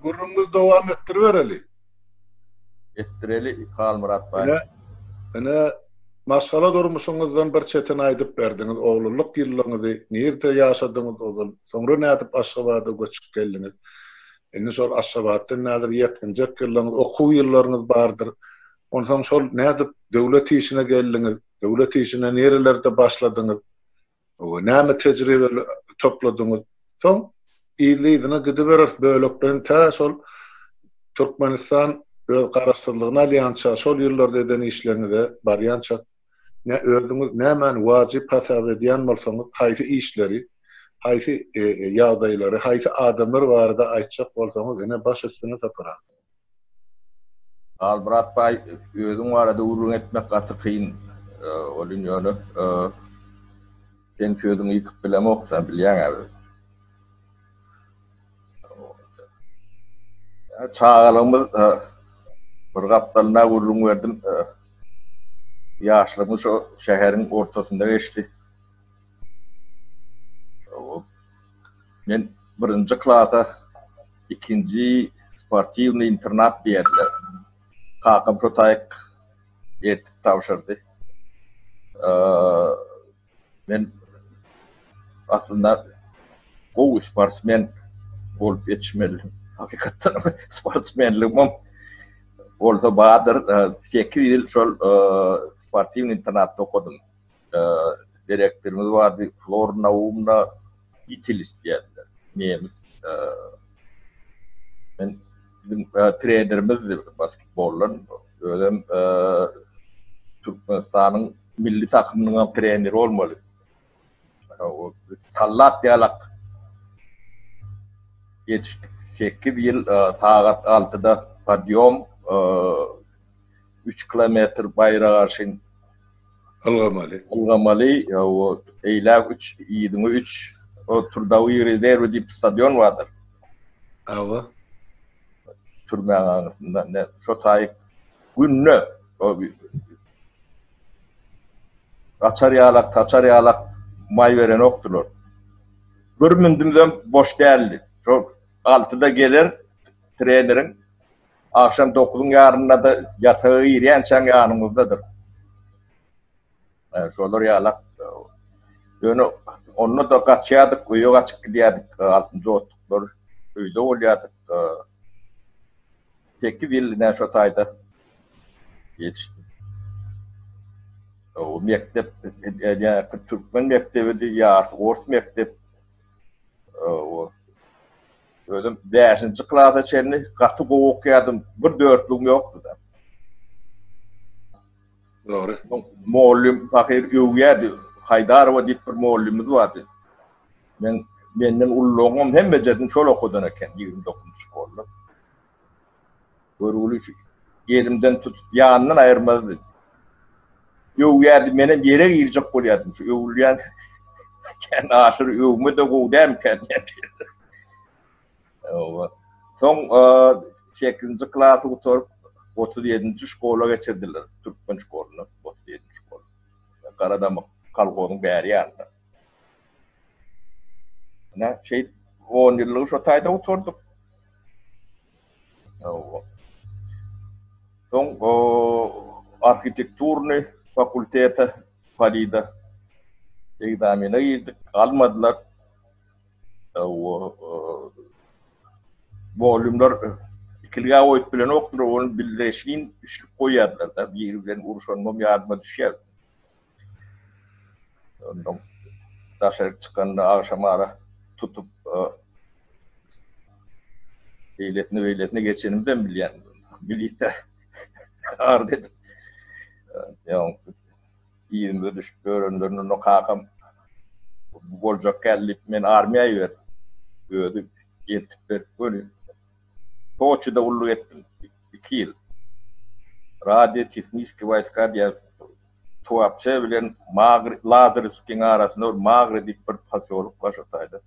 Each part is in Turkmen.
Gürrüňimizi dowam etdiribereli. Etdireli Halmyrat baý. Ine, ine maşgala durmuşyňyzdan bir çetini aýdyp berdiňiz, oglanlyk ýyllaryňyzy, nirde ýaşadyňyz ozal, soňra nädip Aşgabada göçüp geldiňiz? Indi şol Aşgabatdan häzir ýetginjek ýyllaryňyz, okuw ýyllaryňyz bardyr. Onsoň şol nädip döwlet işine geldiňiz? Döwlet işine nirelerde başladyňyz? Näme tejribe topladyňyz? Soň yzly-yzyna gidibereris bölekleýin tä şol Türkmenistan öz garaşsyzlygyny alýança, şol ýyllarda eden işleriňize barýança ne özüňiz nämäni wajyp hasap edýän bolsaňyz, haýsy işleri, haýsy ýagdaýlary, haýsy adamlar barada aýtjak bolsaňyz, ine baş üstüne Sapar aga. Halmyrat baý özüň barada gürrüň etmek gaty kyn welin ýöne seň sözüňi ýykyp bilemok sen bilýäň-ä bizi. Çagalygymyz bir gapdalynda gürrüň berdim. Ýaşlygymyz şo şäheriň ortasynda geçdi. Men birinji klasa ikinji sportiwnyý internat diýerdiler. Kakam şo taýyk eltip tabşyrdy. Men aslynda gowy sportsmen bolup ýetişmelidim. Hakykatdan sportsmenligimem bolsa bardyr. 8 ýyl şol sportiwnyý internatda okadym. Direktorymyz bardy, Flor Naumna Itilis diýerdiler. Nemes. Men biziň trenerimizdi basketboldan. Özem Türkmenistanyň milli takymynyň hem treneri bolmaly. Sallap ýalak ýetişdik. 8 ýyl sagat 6-da podýom 3 kilometr baýra garşy Ylgamaly. Ylgamaly, o eýläk üç, yzyňa üç, o Trudowyý rezerwi diýip stadion bardyr. Hawa. Türmäň aňyrsynda, ine, şo taýyk günde o gaçar ýalak, saçar ýalak maý berenokdylar. Bir mündümizem boş däldi. Şo altyda geler treneriň Agşam dokuzyň ýarynda-da ýataga girýänçäň ýanyňyzdadyr. Şolar ýalak. Ýöne onda-da gaçýardyk, öýe gaçyp gidýärdik. Altynjy otluklar öýde bolýardyk. Sekiz ýyl ine şo taýda ýetişdim. O mekdep, türkmen mekdebidi, ýarysy ors mekdep. Özüm bäşinji klasa çenli gaty gowy okýardym. Bir dörtlügim ýokdy-da. Dogry. Mugallym pahyr öwýärdi. Haýdarowa diýip bir mugallymymyz bardy. Men menden ulularyňam hemmejesini şol okadan eken, 29-njy şkolda. Görgüli şu elimden tutup ýanyndan aýyrmazdy. Öwýärdi, menem ýere girjek bolýardym. Şu öwülýän kän aşyr öwme-de gowy dälmikä diýýän. Soň sekizinji klasy gutaryp, 37-nji şkola geçirdiler, türkmen şkolyna, 37-nji şkola. Garadamak kolhozyň bäri ýanynda. Ine, şeýdip, on ýyllygy şo taýda gutardyk. Soň arhitekturnyý fakultete Paride ekzamene girdik, almadylar. Mugallymlar ikilige goýup bilenokdylar, ony bilgeşlin üçlük goýýardylar-da, biri bilen urşanymam ýadyma düşýär. Ondan daşaryk çykanda agşamara tutup beýlesine beýlesine geçenimizem bilýän. Milisiýa arz edip ýa yzymyza düşüp ýörenlerini onda kakam bu boljak däl diýip meni armiýa iberdi. Özi eltip berip göni Soçide gulluk etdim iki ýyl. Radio-tehniskiý wojska diýen Tuapse bilen Magri, Lazarewskiň arasynda bir Magri diýip bir posýolok bar şo taýda.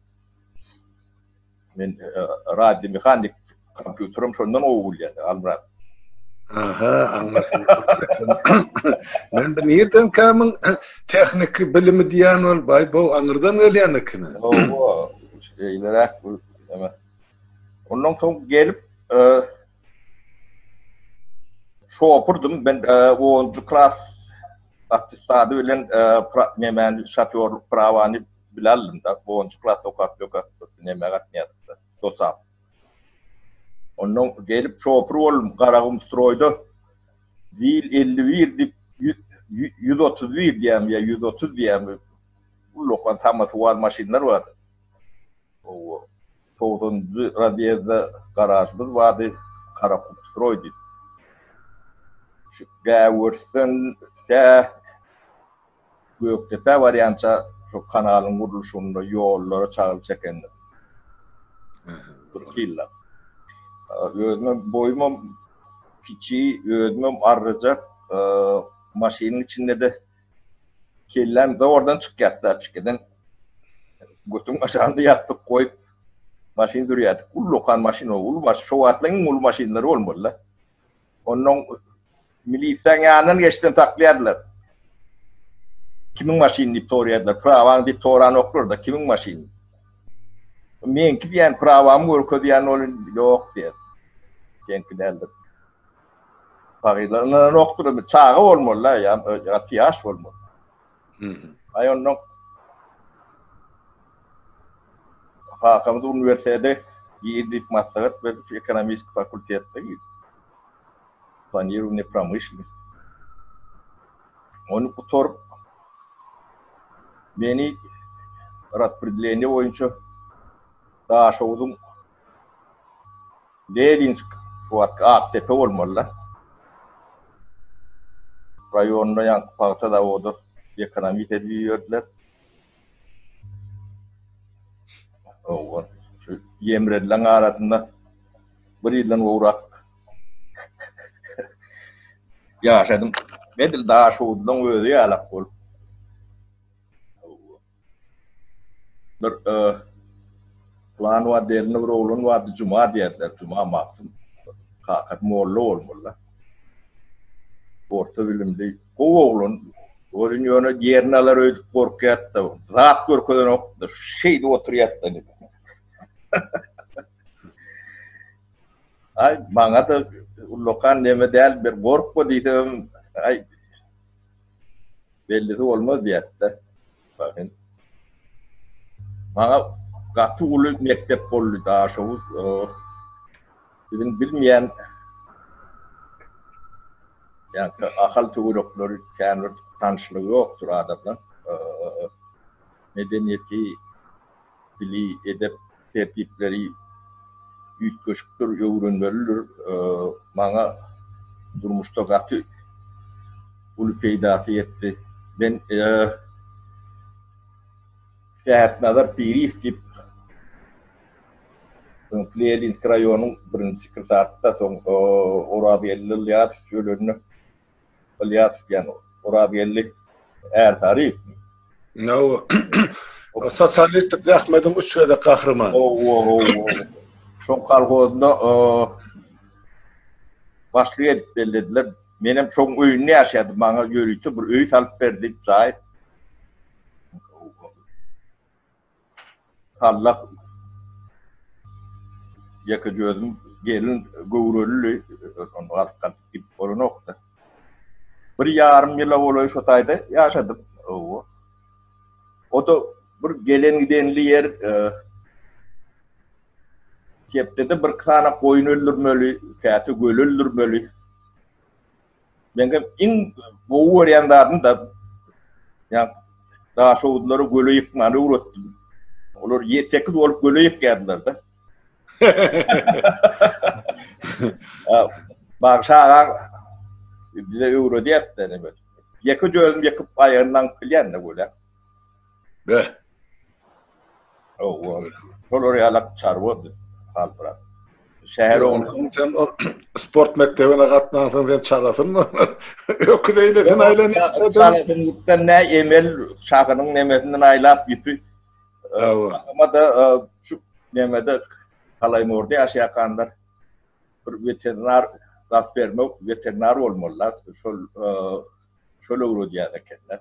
Men radiomehanik, kompýuterim şondan gowy bilýän, Almyrat. Aha, aňyrsyn. Men bir nirden kämiň tehniki bilimi diýen ol, baý bu aňyrdan gelýän ekeni. Hawa, şeýleräk bu. Ondan soň gelip. şopurdym. Men onunjy klas attestady bilen nemäni şofýorlyk prawany bile aldym-da. Onunjy klasda okap ýökäp nämä gatnaýardyk-da, DOSAAF. Ondan gelip şopur boldum Garagum stroýda. Zil 51 diýip 131 diýýärmi ýa 130 diýýärmi ullakan samoswal maşynlar bardy. Hawa. Togsanynjy razýezdde garažymyz bardy, Karakumstroý diýip. Şu Gäwürsden tä Gökdepä barýança şu kanalyň gurluşygynda ýollara çagyl çekendir. Bir ýyllap. Özümem boýumam kiçi, özümem arryjak, maşynyň içinde-de Kelläm zordan çykýardy daçkeden. Götüň aşagynda ýassyk goýup maşyn sürýärdik. Ullakan maşyn o, uly maşyn. Şo wagtlaryň iň uly maşynlary bolmaly-da. Onnoň milisiýaň ýanyndan geçseň saklaýardylar. Kimiň maşyny diýip soraýardylar. Prawaň diýip soranoklar-da, kimiň maşyny? Meňki diýýän, prawamy görkezýän ol ýok diýýär. Seňki däldir. Pagylar ynananokdyr, çaga bolmaly-da, ýa gaty ýaş bolmaly. Aý ondan kakamyz uniwersitete gir diýip maslahat berdi, şu ekonomist fakultetine gir. Planirowniýe promyşlennost. Ony gutaryp meni raspredeleniýe boýunça Daşoguzyň Leninsk, şu wagtky Akdepe bolmaly-da. Raýonynda ýaňky pagta zawody ekonomist edip iberdiler. Hawa, şu ýemredileň arasynda bir ýyldan gowrak ýaşadym. Edil Daşoguzlaň özi ýalak bolup. Bir plan bar, derinde bir oglan bardy, Juma diýerdiler, Juma Maksum. Kakasy molla bolmaly. Orta bilimli, gowy oglan. Welin ýöne ýerini alar öýdüp gorkýardy-da. Zat görkezenokdy, şeýdip oturýardy. Aý, maňa-da ullakan neme däl, bir gorkma diýsemem, aý, Bellisi bolmaz diýätde. Bakyn. Maňa gaty uly mekdep boldy Daşoguz. Biziň bilmeýän ýa-da Ahal töwerekleri kän bir tanyşlygy ýokdur adamlaň. Medeniýeti, dili, edep tertipleri üýtgeşikdir, öwrenmelidir. Maňa durmuşda gaty uly peýdasy ýetdi. Men Sähetnazar Piriýew diýip, öňki Leninskiý raýonyň birinji sekretary-da, soň Orazgeldi Ylýasow ölende Ylýasow diýen Orazgeldi Ärsaryýewmi? Hawa. Sosialistik zähmediň üç gezek gahrymany. Hawa, hawa. Şoň kolhozynda başlyk edip bellediler. Menem şoň öýünde ýaşaýardym. Maňa ýörite bir öý salyp berdi, jaý. Sallah ýekeje özüm gelin göwrelili ony alyp galyp gidip bolanokdy. Bir ýarym ýyla golaý şo taýda ýaşadym. Hawa. O-da bir gelen gidenli ýer hepdede bir sany goýun öldürmeli, käte göle öldürmeli. Meňem iň gowy görýän zadym da ýa daşoguzlary göle ýykmany öwretdim. Olar 8 bolup göle ýykýardylar-da. Bagşy aga bize öwredýärdi näme. Ýeke özüm ýykyp aýagyny aňyp bilýän-de göle. Beh. Hawa. Şolar ýalak çarwa halbrat. Şäher ogly. Sen o sport mekdebine gatnansoň sen çalasyn Öküz eýlesin aýlanýar. Çalasynlykdan ne emel şahynyň nemesinden aýlap ýüpi. Hawa. Ama-da şu nemede Halaýmorda ýaşaýakanlar bir weterinar zat berme weterinar bolmalylar. Şol şol öwredýän ekenler.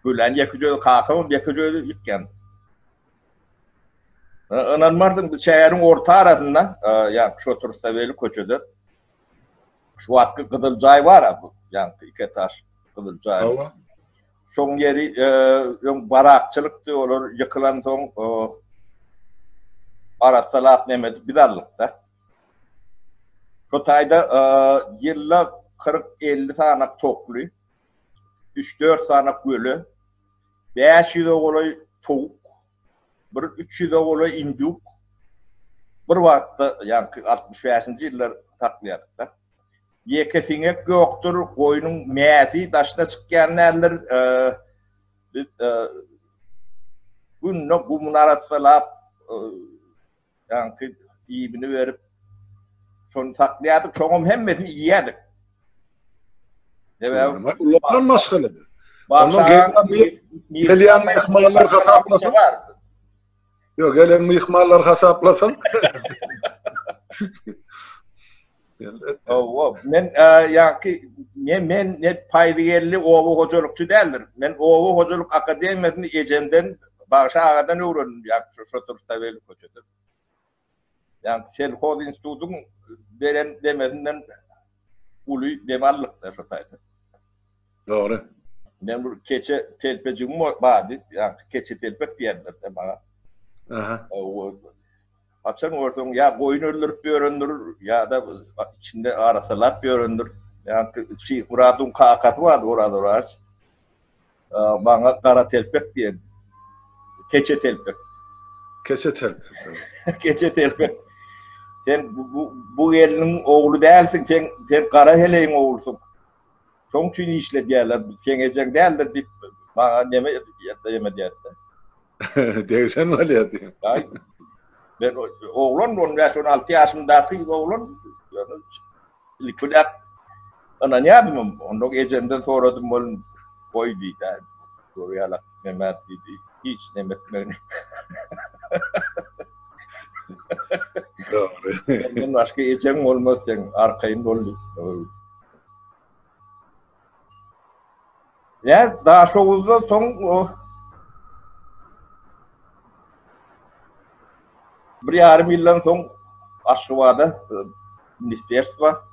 Gülen ýekeje özi kakamam ýekeje özi ýykýan. Ynanmarsyň, biz şäheriň orta arasynda, ýa şo Turstaweli köçede şu wagtky gyzyl jaý bar-a bu, ýaňky iki etaž gyzyl jaý. Hawa. Şoň ýeri öň barakçylykdy, olar ýykylansoň arassalap neme edip biz aldyk-da. Şo taýda ýylda 40-50 sanak tokly, üç-dört sanak göle, 500-e golaý towuk, bir 300-e golaý induk bir wagtda, ýaňky 65-nji ýyllar saklaýardyk-da. Ýeke siňek ýokdur, goýnuň mäsi daşyna çykýan däldir. Biz günde gumuny arassalap, ýaňky iýmini berip, şony saklaýardyk, şoňam hemmesini iýýärdik. Sebäbi ullakan maşgalady. Gelýän myhmanlar hasaplasaň. Ýok, gelen myhmanlar hasaplasaň. Hawa, men ýaňky men men ne Paýzygeldi oba hojalykçy däldir. Men oba hojalyk akademiýasyny ejemden, Bagşy agadan öwrendim, ýa şu şo Turstaweli köçede. Ýaňky selhoz institutyň beren demesinden uly dem aldyk-da şo taýda. Dogry. Men bir keçe telpejigim bardy, ýaňky keçe telpek diýerdiler-de maňa. Aha. Haçan görseň ýa goýun öldürip ýörendir, ýa-da içinde arassalap ýörendir. Ýaňky Şyhmyradyň kakasy bardy, Oraz Oraç. Maňa gara telpek diýen. Keçe telpek. Keçe telpek. Keçe telpek. Sen bu, bu gelniň ogly dälsiň, sen, sen gara heleýiň oglusyň. Şoň üçin işledýärler, seň ejeň däldir diýip, maňa neme ýeme diýerdi. Degişen bolýar diýip. Aý. Men oglan 15-16 ýaşymdaky oglan ýöne ilkiläp ynanýardym. Onda ejemden soradym ol goý diýdi. Görýärler neme diýdi. Hiç neme etmegini. Dogry. Senden başga ejeň bolmaz sen arkaýyn bol diýdi. Ýa Daşoguzdan soň o bir ýarym ýyldan soň Aşgabada e, ministerstwa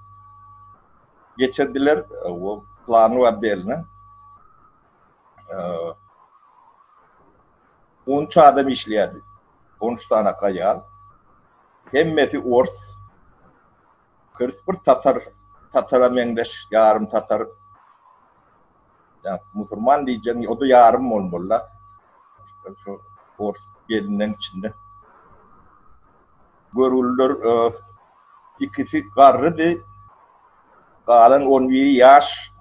geçirdiler. E, o plany bar beline. E, 13 adam işleýärdi. 13 tane aýal. Hemmesi ors. Kyrk bir tatar, tatara meňzeş ýarym tatar. Ýa musurman diýjegiň, o-da ýarym bolmaly-da. Şu ors gelinleň içinde. Görgüliler e, ikisi garrydy. Galan on biri ýaş.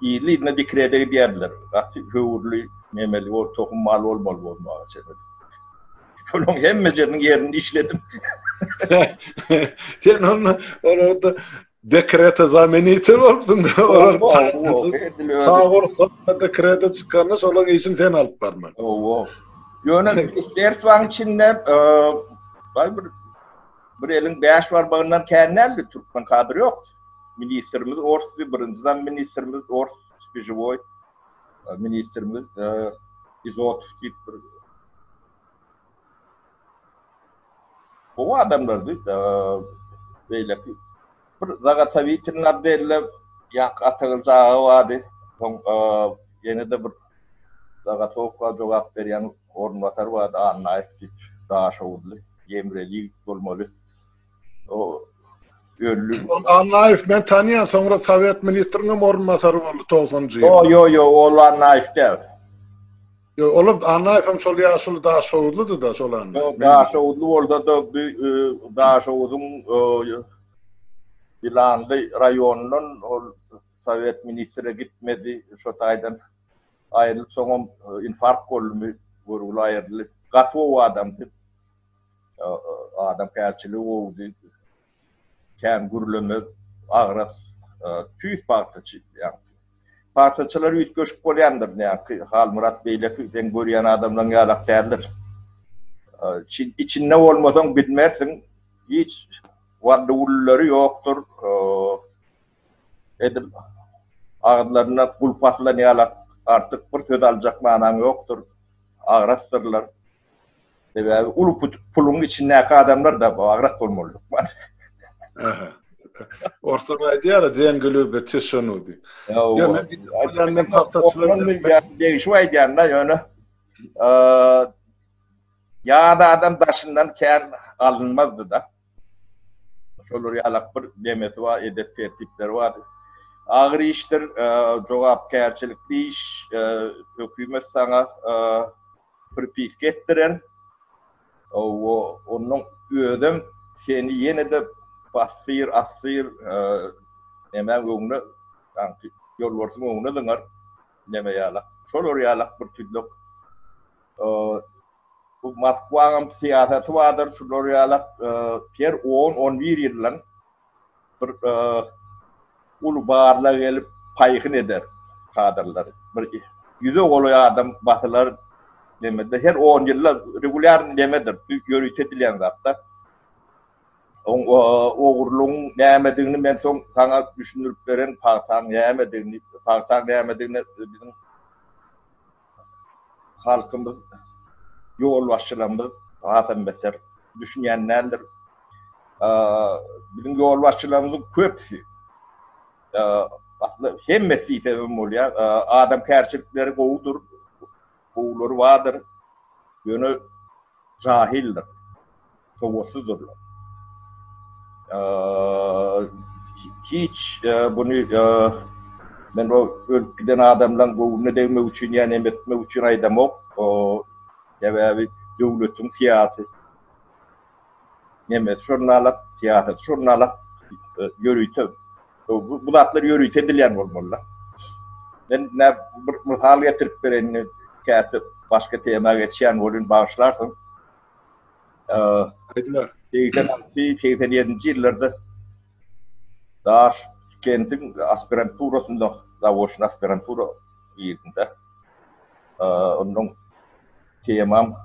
Yzly-yzyna dekrete gidýärdiler. Gaty höwürli, nemeli bol, tohum mal bolmaly bolmaga çemeli. Şolaryň hemmejesiniň ýerini işledim. Sen onda olarda dekrete zamenitel bolupsyň. Olar çagyrsa dekrete çykanda şolaryň işini sen alyp barmaly. Hawa. Ýöne ministerstwanyň içinde baý bir bir eliň bäş barmagyndan kän däldi, türkmen kadr ýokdy. Ministrimiz orsdy, birinji zam ministrimiz ors, Spižiwoý ministrimiz Izotow diýip bir gowy adamlardy. Beýleki bir Zagatawitin Abdella, ýaňky Atagylyç aga bardy. Soň ýene-de bir Zagatowka jogap berýän orunbasar bardy, Annaýew diýip, daşoguzly, ýemreli ýigit bolmaly. O öldi. Ol Annaýew men tanýan, soňra sowet ministriniň hem orunbasary boldy togsanynjy ýylda. Ýo, ýo, ýo, ol Annaýew däl. Ýo, ol Annaýew hem şol ýaşuly Daşoguzlydy-da, şol Annaýew. Ýo, Daşoguzly bolsa-da, bu Daşoguzyň Ýylanly raýonyndan ol sowet ministre gitmedi, şo taýdan aýrylyp, soňam infarkt boldumy, görgüli aýryldy. Gaty gowy adamdy. Adamkärçiligi gowudy. Kän gürlemez, agras, tüýs pagtaçy ýaňky. Pagtaçylar üýtgeşik bolýandyr, ýaňky Halmyrat beýleki seň görýän adamlaryň ýalak däldir. Içinde bolmasaň bilmersiň, hiç wally-wulluleri ýokdur. Edil agyzlaryna gulp asylan ýalak artyk bir söz aljak manaň ýokdur. Agrasdyrlar. Sebäbi uly puluň içindäki adamlar da agras bolmaly hökman. Aha. Orslar aýdýar, dengi lübe tişinu diýip. Ýa men pagtaçylar degişip aýdýan-da ýöne ýa-da adam daşyndan kän alynmazdy-da. Şolar ýalak bir nemesi bar, edep tertipleri bar. Agyr işdir, jogapkärçilikli iş, hökümet saňa pripiska etdirer. Owo, onuň özem seni ýene-de bassyr, assyr, nemäň öňüne, ýaňky ýolbarsyň öňüne zyňar, neme ýalak. Şolar ýalak bir tüzlek. Bu Moskwaňam syýasaty bardyr, şular ýalak her on, on bir ýyldan bir uly barlag gelip paýhyn eder kadrlary. Bir ýüze golaý adam basylar nemede her on ýylda regulýar nemedir, ýörite edilýän zatda. Oň ogurlygyň nämedigini men soň saňa düşündirip beren pagtaň nämedigini, pagtaň nämedigini biziň halkymyz, ýolbaşçylarymyz hasam beter düşünýän däldir. Biziň ýolbaşçylarymyzyň köpüsi, asly hemmesi diýsem bolýar, adamkärçilikleri gowudyr, gowulary bardyr, ýöne jahyldyr. Sowatsyzdyrlar. Hiç buny men o ölüp giden adamlaň göwnüne degmek üçin ýa neme etmek üçin aýdamok. Sebäbi döwletiň syýasy nemesi şonalak, syýasaty şonalak ýörite bu zatlar ýörite edilýän bolmaly-da. Men nä bir mysal getirip bereýin, käte başga tema geçýän bolýan, bagyşlarsyň. Aýdyber. 86, 87-nji ýyllarda Daşkendiň aspiranturasynda, zaoçny aspirantura girdim-de. Ondan temam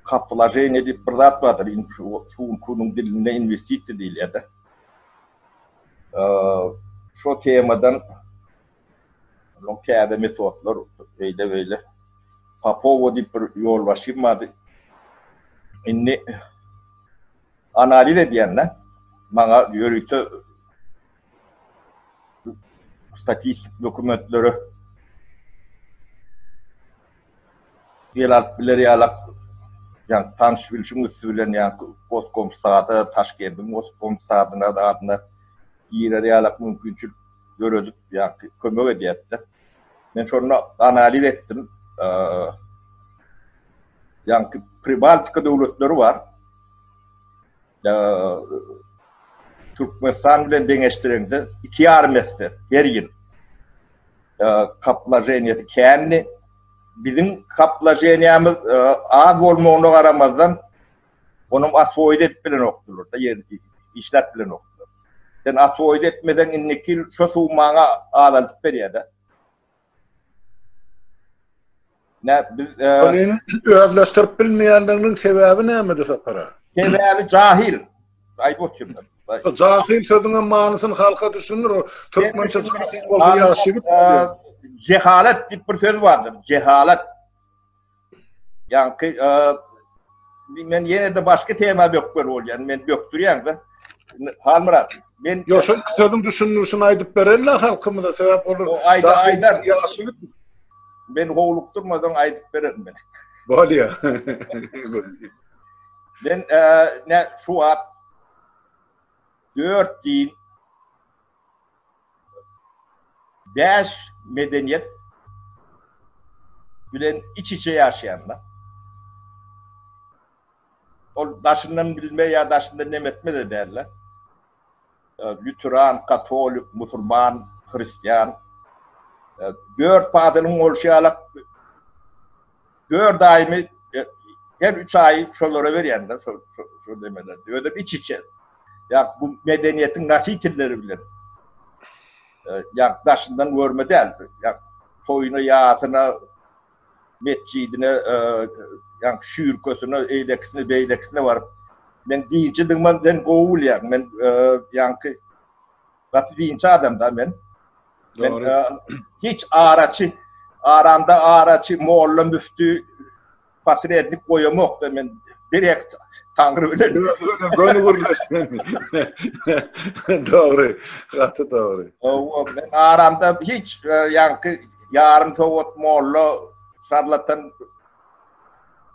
kapwloženiýe diýip bir zat bardyr, indi şu günki dilinde inwestisiýa diýilýär-de. Şo temadan Onuň täze metodlar beýle-beýle. Popowa diýip bir ýolbaşçym bardy. Indi analiz edýän-de, maňa ýörite statistik dokumentlere el alyp biler ýalak, ýa tanyş-bilşiň üsti bilen ýa Goskomstada, Taşkendiň Goskomstadyna zadyna girer ýalak mümkinçilik döredip, ýa kömek edýärdi-de. Men şonda analiz etdim. Ýaňky Pribaltika döwletleri bar. Türkmenistan bilen deňeşdireňde 2,5 esse her ýyl kaploženiýasy kändi. Biziň kaploženiýamyz az bolmagyna garamazdan Onam oswoýit edip bilenokdylar-da, ýerini işläp bilenokdylar. Sen oswoýit etmeseň indiki ýyl şo summaňy azaldyp berýär-de. Nä biz Ony özleşdirip bilmeýänliginiň sebäbi nämede Sapar aga? Sebäbi jahil. Aýdyp otyryn. Jahil sözüňem manysyny halka düşündir. Türkmençe jahil bolsa ýaş ýigit. Jehalet diýip bir söz bardyr. Jehalet. Ýaňky men ýene-de başga tema bökmeli bolýan. Men bökdürýän-de. Halmyrat, men Ýok, şol sözüň düşündirişini aýdyp bereli halkymyza, sebäp olar aýda aýdar. Ýaşuly Men howlukdyrmadan aýdyp bererin men. Bolýar. Men ne şu wagt dört din 5 medeniýet bilen iç-içe ýaşaýanlar. Ol daşyndan bilme ýa daşyndan neme etme-de däl-de. Lüteran, katolik, musulman, hristian. Dört pasylyň bolşy ýalak dört aýymy her üç aýy şolara berýän-de, şo şo demeler. Özem iç-içe. Ýa bu medeniýetiň nositelleri bilen. Ýa daşyndan görme däl. Ýa toýuna, ýasyna, metjidine, ýa şüýrkesine, eýlekisine, beýlekisine baryp, men dinçidigimi sen gowy bilýäň. Men ýaňky gaty dinçi adam-da men. Men hiç araçy, aramda araçy, molla, müfti. posrednik goýamok-da men direkt Taňry bilen. Göni gürleşmeli. Dogry, gaty dogry. Hawa, men aramda hiç e, ýaňky ýarym sowat molla şarlatan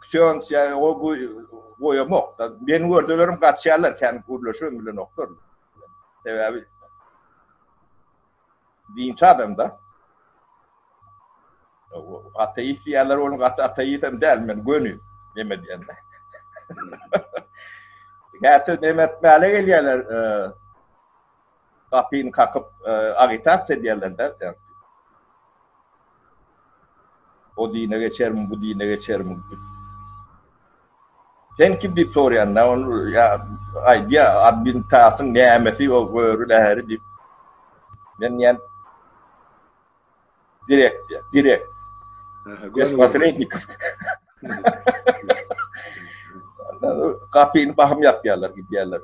ksönç ýa o bu goýamok. Meni görselerim gaçýarlar, kän gürleşibem bilenoklar. Sebäbi Dinçi adam-da. Ateist diýýärler, onuň gaty ateist hem däl, men göni neme diýende. Käte neme etmäle gelýärler, e, gapyny kakyp e, agitasiýa edýärler-de. O dine geçermi, bu dine geçermi? Sen kim diýip soraýan da ony ýa aýdýa admin tasyň nämesi o göri läheri diýip. Men diýen direkt diýen, direkt. Bez posrednikov. Gapyny bahym ýapýarlar, gidýärler.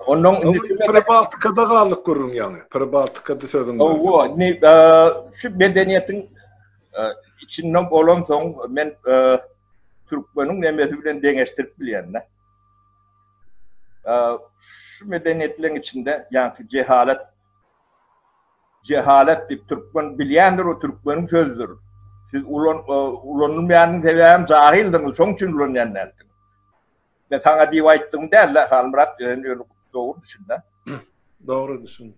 Ondan indi Pribaltikada galdyk gürrüň ýaňy. Pribaltikada sözüň. Hawa, indi şu medeniýetiň içinde bolansoň men türkmeniň nemesi bilen deňeşdirip bilýän-de. Şu medeniýetleriň içinde ýaňky jehalet jehalet diýip türkmen bilýändir o türkmeniň sözüdir. Siz ulan ulanylmaýanyň sebäbi jahildiňiz, şoň üçin ulanýan dälsiňiz. Men saňa diýip aýtdygym däl-de, Halmyrat, sen ýöne dogry düşün-de. Dogry düşün.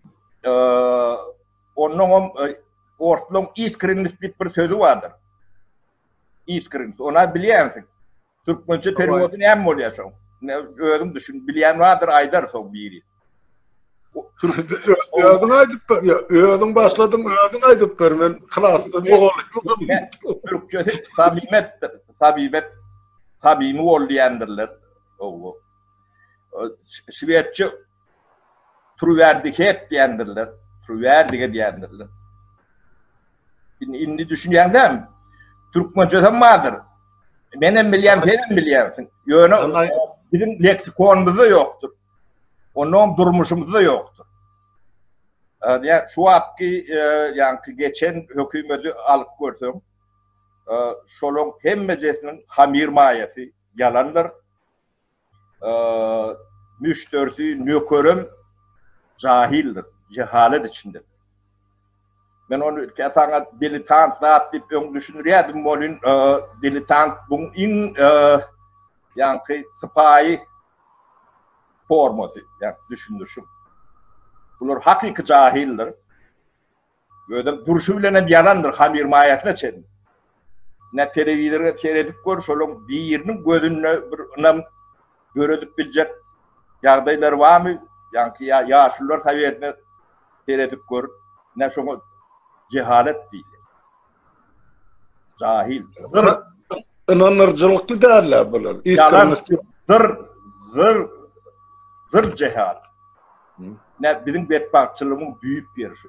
Onnoňam orslaň iskrennost diýip bir sözi bardyr. Iskrennost. Ona bilýänsiň. Türkmençe perewody näme bolýar şoň? Özüň düşün. Bilýän bardyr, aýdar soň biri. Özüň aýdyp ber. Özüň başladyň, özüň aýdyp ber. Men klasda mugallym. Türkçesi sabimetdir. Sabimet. Sabimi bol diýendirler. Owo. Şwedçe Truwärdihet diýendirler. Truwärdige diýendirler. Indi, indi düşünýäň dämi? Türkmençesem bardyr. Menem bilýän, senem bilýänsiň. Ýöne biziň leksikonymyzda ýokdur. Ondan durmuşymyzda ýokdur. Ýa şu wagtky ýaňky geçen hökümeti alyp görseň, şolaň hemmejesiniň hamyr maýasy ýalandyr. müşderisi, nökerem jahildir, jehalet içindedir. Men ony ilki saňa diletant zat diýip öň düşündirýärdim welin, diletant buň iň ýaňky sypaýy formasy, ýa düşündirişim. Bular hakyky jahildir. Özem durşy bilenem ýalandyr, hamyr maýasyna çenli. Ne telewizora seredip gör, şolaň biriniň gözünde bir ynam döredip biljek ýagdaýlary barmy? Ýaňky ýa ýaşulular sowetine seredip gör, ne şoňa jehalet diýilýär. Jahil. Zyr. Ynandyryjylykly däl-ä bular. Ýalan, zyr, zyr, zyr jehalet. Ine, biziň betbagtçylygymyň düýp ýeri şu.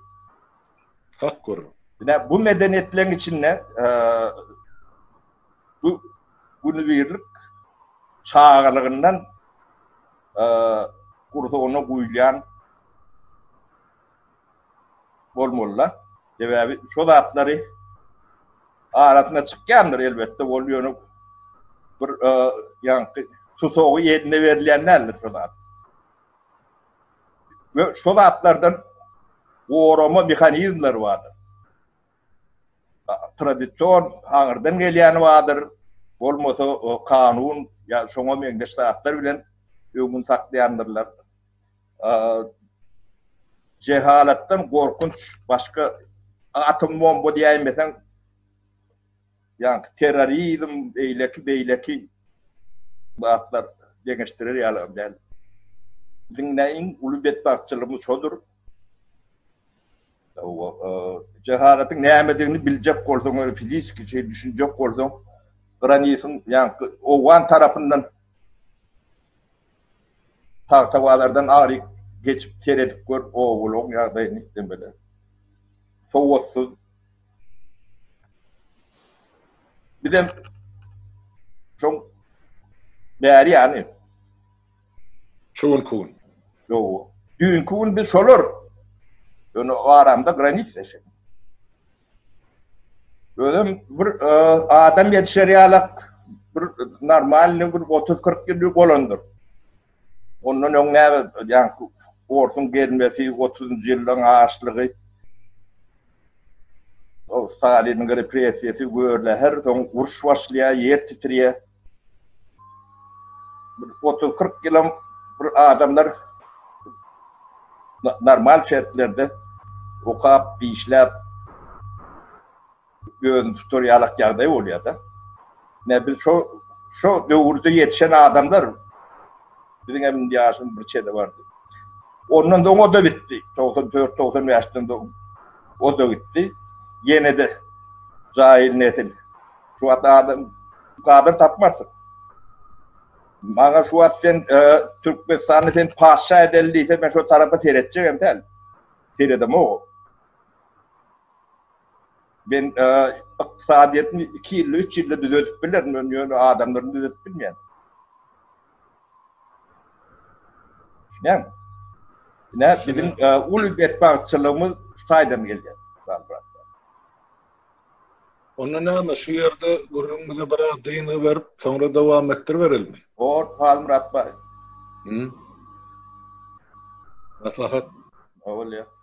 Hak gürrüň. Ine, bu medeniýetleriň içinde bu günübirlik çagalygyndan gursagyna guýulýan bolmaly-da. Sebäbi şo zatlary arasynda çykýandyr elbetde, ol ýöne bir ýaňky susagy eline berilýän däldir şo zat. We şo zatlardan gorama mehanizmleri bardyr. Tradision aňyrdan gelýäni bardyr, bolmasa kanun ýa şoňa meňzeş zatlar bilen öňüni saklaýandyrlar. Jehalatdan gorkunç başga atom bomba diýäýmeseň Ýaňky terrorizm, beýleki beýleki zatlar deňeşdirer ýaly däl. Biziň nä iň uly betbagtçylygymyz şodur. Jehalatyň nämedigini biljek bolsaň, ýöne fiziki şey düşünjek bolsaň, granisiň ýaňky owgan tarapyndan Tagtabazardan aryk geçip seredip gör obalaryň ýagdaýyny demeli. Sowatsyz Bizem şoň bäri ýany. Şu günki gün. Ýok. Düýnki gün biz şolar. Ýöne aramda granitsa şeý. Özem bir adam ýetişer ýalak bir normalny bir 30-40 ýyl bolandyr. Ondan öň näme ýaňky orsuň gelmesi, 30-njy ýyllaryň açlygy, o Staliniň repressiýasy görläher, soň uruş başlaýar, ýer titrýär. Bir 30-40 ýylam bir adamlar normal şertlerde okap, işläp özüni tutar ýalak ýagdaý bolýar-da. Ne biz şo şo döwürde ýetişen adamlar biziň hem indi ýaşymyz bir çene bardy. Ondan soň o-da bitdi. 94, 95-den soň o-da gitdi. Ýene-de jaýyl nesil. Şu wagt adam gadyr tapmarsyň. Maňa şu wagt sen e, Türkmenistany sen patyşa edeli diýse men şo tarapa seretjegem däl. Seredemok. Men e, ykdysadyýetini 2 ýylda, 3 ýylda düzedip bilerin, men ýöne adamlaryny düzedip bilmeýän. Düşünýäňmi? Ine biziň e, uly betbagtçylygymyz şu taýdan gelýär. Onda näme, şu ýerde gürrüňimize biraz dyngy berip, soňra dowam etdiriberelimi? Bor, Halmyrat baý. Maslahat. Bolýar.